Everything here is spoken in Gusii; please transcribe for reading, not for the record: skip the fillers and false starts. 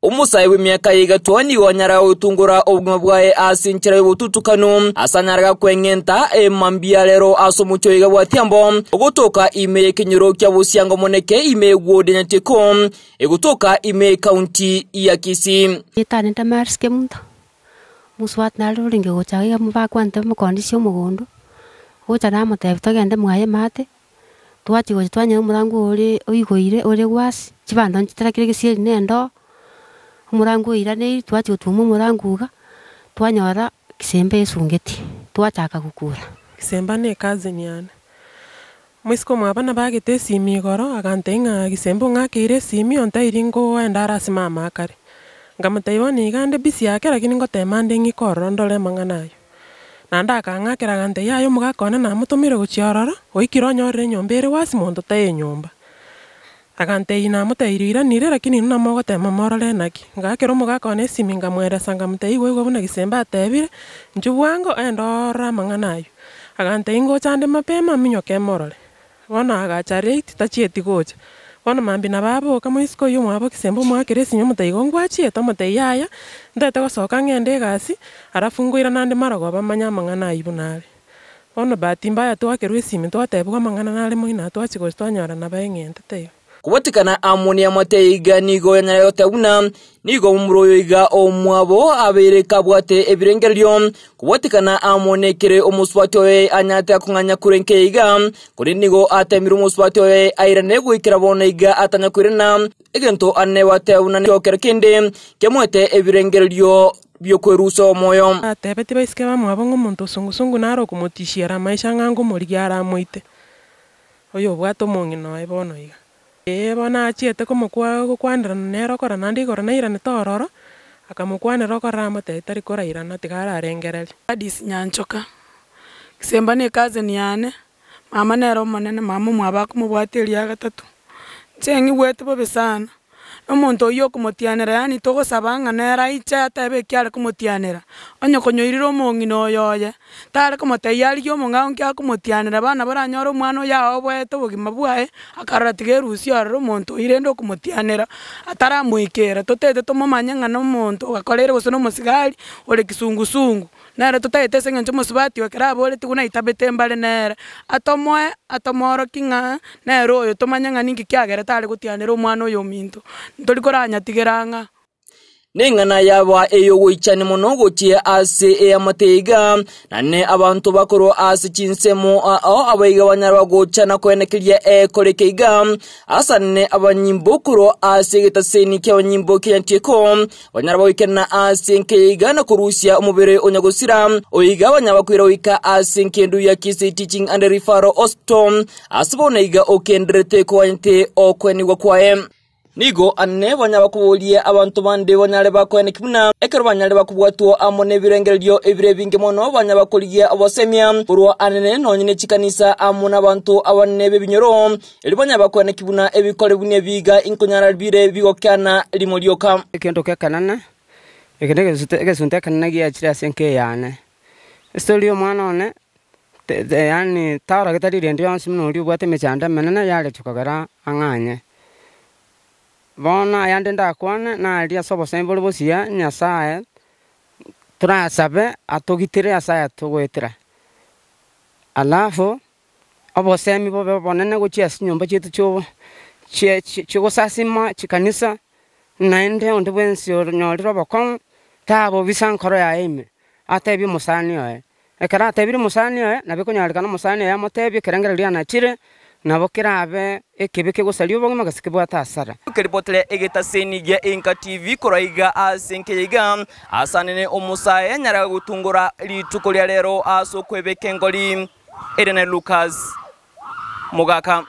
Omosae bw'emiaka ya igatwa nigo anyara gotungora obogima bwaye ase enchera y'obotutukanu, ase anyare gakweng'enta emambia rero ase omochie oiga bwa Tiambo, ogotoka ime y'ekenyoro kia Bosiango Moneke ime y'Ewodi ya Nyatieko, egotoka ime y'Ekaunti ya Kisii. Etani Damaris Kemunto, omosubati nare orenge gocha iga bakwanete bamokondisia omogondo, gocha namotebia togende mwaye emate. Twachia gocha twanyora omorango ore oigoire ore gwasi, chibando nchiterekire gesieri na endoo, omorango oiraneirie, twachia gotwoma omorango iga, twanyora kisemba esungeti, twachaka gokura. Kisemba ne ecousin yane. Moiseke omwabo nabagete esimi igoro, agantebia ng'a Gisemba ong'akeire esimi ontairie nkoenda are ase mama akare. Nkamotebia bono iga ande busy ake lakini ngotema nde ng'ike ororo ndore amang'ana aywo. Naende akang'akera agantebia, Yaya omogaka one namotomire gochia ororo, oikire onyorire enyomba ere wasi monto taiyo nyomba. Agantebia namotebia oiranire lakini inwe namogotema morore naki. Ngaakera omogaka one esimi nkamweresa nkamotebia igwa igwa buna Gisemba atebire, inchuo bwango ogende orore amang'ana aywo. Agantebia ngocha ande mapema minyoke morore. Bono agacha late, tachieti gocha. Bono mambia nabo aboka moiseke oyio omwabo Kisemba omoakere esimi omotebia igo ngwachiete omotebia yaya, ntaete gosoka ng'ende egasi, alafu nkoirana ande marogoba manye amang'ana ayio buna are. Bono bahati mbaya twakerwa esimi twatebiwa amang'ana nare moino aa twachia gocha twanyora nabo eng'entete igo. Kobatikana amo neamate iga nigo yanyare goteba buna nigo omomura oyo iga omwabo abeire kabwate ebirengererio, kobwatikana amo nekere omosubati oye anyarete akong'anya korwa enka iga, korende nigo atemirwe omosubati oye airane goikera bono iga atanya koirana, egento anebo ateba buna nakio kero kende kiamoete ebirengererio bi'okwerusia omoyo. Atebetie baiseke bamwabo ng'a omonto osungusungu nare okomotishia amaisha ng'a ngomorigia aramoite. Oyobwate omong'ina oye bono iga. Ee, bono achiete komokwa gokwanerana nere okora naende igoro nairanete ororo, akamokwanera okorora amotebia tari korairana tiga ararengereria. Gladys Nyanchoka, Gisemba ne ecousin yane, mama nere omonene, mama omwabo akomobwatia eria gatato. Inche ng'igwete bobe sana. Omonto oyio okomotianera, yaani togosaba ng'a nere aiche atebe eki are komotianera, onye konyoirire omong'ina oyo oye, tare komotebia arigie omong'ao nki akomotianera, bono nabo oranyore omwana oyo aoboete obogima bwaye, akarora tiga erusie ororo omonto oyio rende okomotianera, ataramoikera, totaete tomomanye ng'a na omonto ogakoreire gose na omosigari ore kisungusungu. Nere totaete ase engencho omosubati oyo ekero aboretigwe naitabete mbare nere, atomoe, atomoorokie ng'a nere oyo, tomanye ng'a ninki kiagerete are gotianera omwana oyo ominto, ntori koranyatigera ng'a. Neng'ana yaba ey'ogoichania mono gochia ase eamate iga, na abanto bakorwa ase chinsemo ao abaiga banyare gocha na koenekeria ekoreka iga, Asanene abanyimbo korwa ase egetaseni ki'abanyimbo kia Nyantieko, Banyara bagoikerana ase enka iga na korusia omobere o nyagosira oiga banyara bakoira goika ase enkendu ya Kisii Teaching and Referral Hospital ase bono iga okendererete koganyete okoenigwa kwaye. Nigo ane banyara bakoboria abanto bande banyare bakoeneki buna ekero banyare bakobwatwa amo nebirengererio ebire ebinge mono banyara bakorigia obosemia korwa anene nonye ne chikanisa amo nabanto abanene b'ebinyoro Erio banyare bakwane ki buna ebikore buna ebiiga inkonyara bire bigokeana rimo rioka. Egento gekanene, eke negesunte egesunte ekenene giachire ase enka eyane. Estory ya omwana one, te te yaani taorogete rirende rionsi buna oria obwate emechando emenene yarechwa kogera ang'anye. Bono ayande ndakwane naria ase obosemi bore bosiya Nyasaye, torasabe atogitere ase aya togoetera. Alafu. Obosemi bobe obonene gochia ase chinyomba chiaito chio chie chi'ogosasima chikanisa, naende onde bwensi onyorire obokong'u, tabobisa nkoro yaye ime, atebie omosani oye. Ekero atebirie omosani oye, nabo ekonyarekana omosani oye amotebie ekerengererio rianachire, nabo kerabe ekebe kegosaria obogima gose kebwate asara. Keripotire egetaseni gia Enka TV korwa iga ase enka iga, asanene omosae anyare gotungora rituko ria rero ase okwebeka engori. Ere ne Lucas Mogaka.